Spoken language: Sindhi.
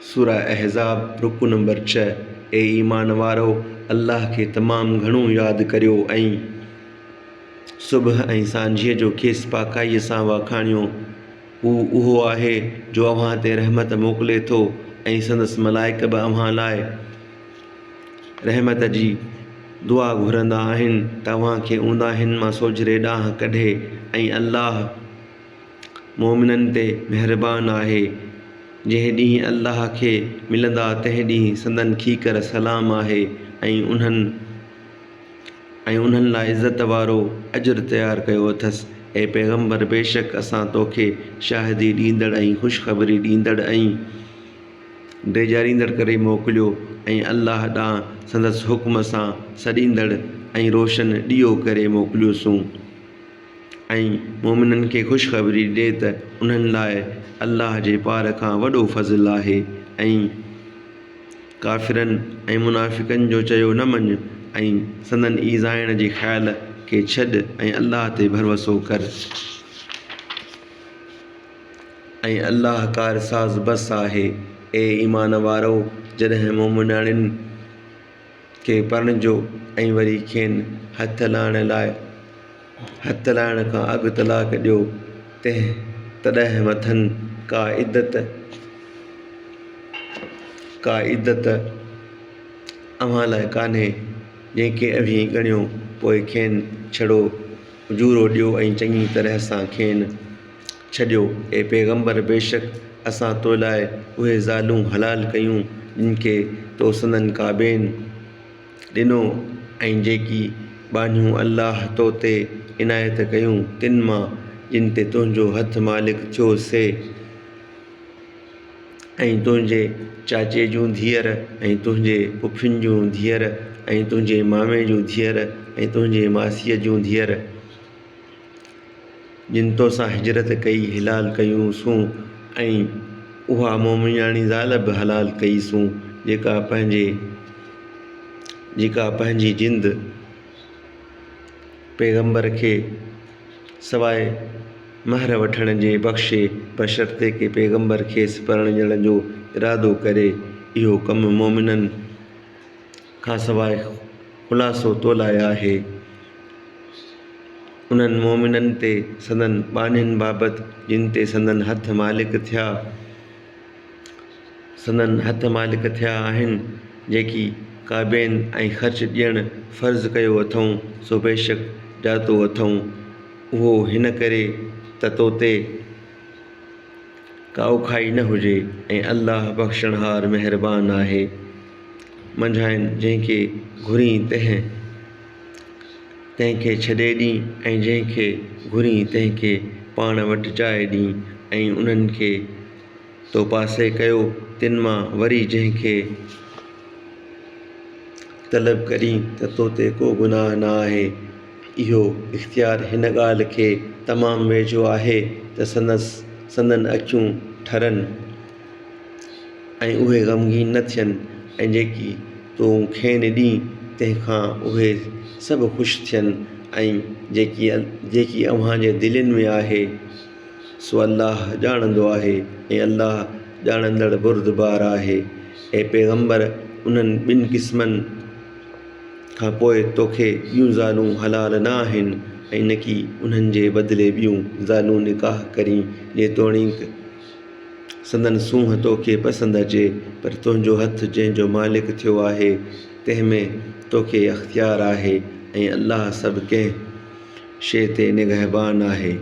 سوره احزاب، رڪوع نمبر ڇهه، اي ايمان وارؤ! الله کي تمام گهڻو ياد ڪريو ۽ صبح ۽ سانجهيء جو کيس پاڪائيء سان واکاڻيو. هو اهو آهي جو اوهان تي رحمت موڪلي ٿو ۽ سندس ملائڪ به اوهان لاء رحمت جي دعا گهرندا آهن ته اوهان کي اونداهين مان سوجهري ڏانهن ڪڍي ۽ الله مؤمنن تي مهربان آهي. جنهن ڏينهن الله کي ملندا تنهن ڏينهن سندن کيڪر سلام آهي ۽ انهن ۽ انهن لاء عزت وارو اجر تيار ڪيو اٿس. اي پيغمبر! بيشڪ اسان توکي شاهدي ڏيندڙ ۽ خوشخبري ڏيندڙ ۽ ڊيڄاريندڙ ڪري موڪليو ۽ الله ڏانهن سندس حڪم سان سڏيندڙ ۽ روشن ڏيئو ڪري موڪليوسون. ۽ مؤمنن کي خوشخبري ڏي ته انهن لاء الله جي پار کان وڏو فضل آهي ۽ ڪافرن ۽ منافقن جو چيو نه مڃ ۽ سندن ايذائڻ جي خيال کي ڇڏ ۽ الله تي ڀروسو ڪر ۽ الله ڪارساز بس آهي. اي ايمان وارؤ! جڏهن مؤمناڻين کي پرڻجو ۽ وري کين هٿ لائڻ لاء هٿ لائڻ کان اڳ طلاق ڏيو تنهن تڏهن مٿن ڪا عدت ڪا عدت اوهان لاء ڪانهي جنهن کي اوهين ڳڻيو پوء کين ڇڙو اجورو ڏيو ۽ چڱي طرح سان کين ڇڏيو. اي پيغمبر! بيشڪ اسان تو لاء اهي زالون حلال ڪيون جن کي تو سندن ڪعبين ڏنو ۽ جيڪي ٻانهيون الله تو تي عنايت ڪيون تن مان جن تي تنهنجو هٿ مالڪ ٿيو سي ۽ تنهنجي چاچي جون ڌيئر ۽ تنهنجي پڦين جون ڌيئر ۽ تنهنجي مامي جون ڌيئر ۽ تنهنجي ماسيء جون ڌيئر. جن توسان هجرت ڪئي حلال ڪيون سون ۽ اها مومنياڻي زال به حلال ڪئي سون جيڪا پنهنجي جيڪا پنهنجي جند پيغمبر کي سواء مهر وٺڻ جي بخشي بشرطيڪ پيغمبر کيس پرڻجڻ جو ارادو ڪري اهو ڪم مومنن کان سواء خلاصو تو لاء آهي. انهن مؤمنن تي سندن ٻانهين بابت جن تي سندن هٿ مالڪ ٿيا سندن هٿ مالڪ ٿيا آهن، جيڪي ڪعبين ۽ خرچ ڏيڻ فرض ڪيو اٿئون سو بيشڪ ڄاتو اٿئون، اهو هن ڪري ته توتي ڪا اوکائي نه هجي ۽ الله بخشڻهار مهربان آهي. منجهائن جنهن کي گهرين تنهن تنهن کي ڇڏي ڏين ۽ جنهن کي گهرين تنهن کي پاڻ وٽ جاء ڏين ۽ انهن کي تو پاسي ڪيو تن مان وري جنهن کي طلب ڪرين ته تو تي ڪو گناهه نه آهي. اهو اختيار هن ڳالهه کي تمام ويجهو آهي ته سندس سندن اکيون ٺرن. ۽ اهي غمگين نه ٿين ۽ جيڪي تون کين ڏين تنهن کان اهي سڀ خوش ٿين ۽ جيڪي جيڪي اوهان جي دلين ۾ آهي سو الله ڄاڻندو آهي ۽ الله ڄاڻندڙ بردبار آهي. اي پيغمبر! انهن ٻن قسمن کان پوء توکي ٻيون زالون حلال نه آهن ۽ نڪي انهن جي بدلي ٻيون زالون نڪاح ڪرين جيتوڻيڪ سندن سونهن توکي پسند اچي، پر تنهنجو هٿ جنهن جو مالڪ ٿيو آهي، تنهن ۾ توکي اختيار آهي ۽ الله سڀ ڪنهن شيء تي نگهبان آهي.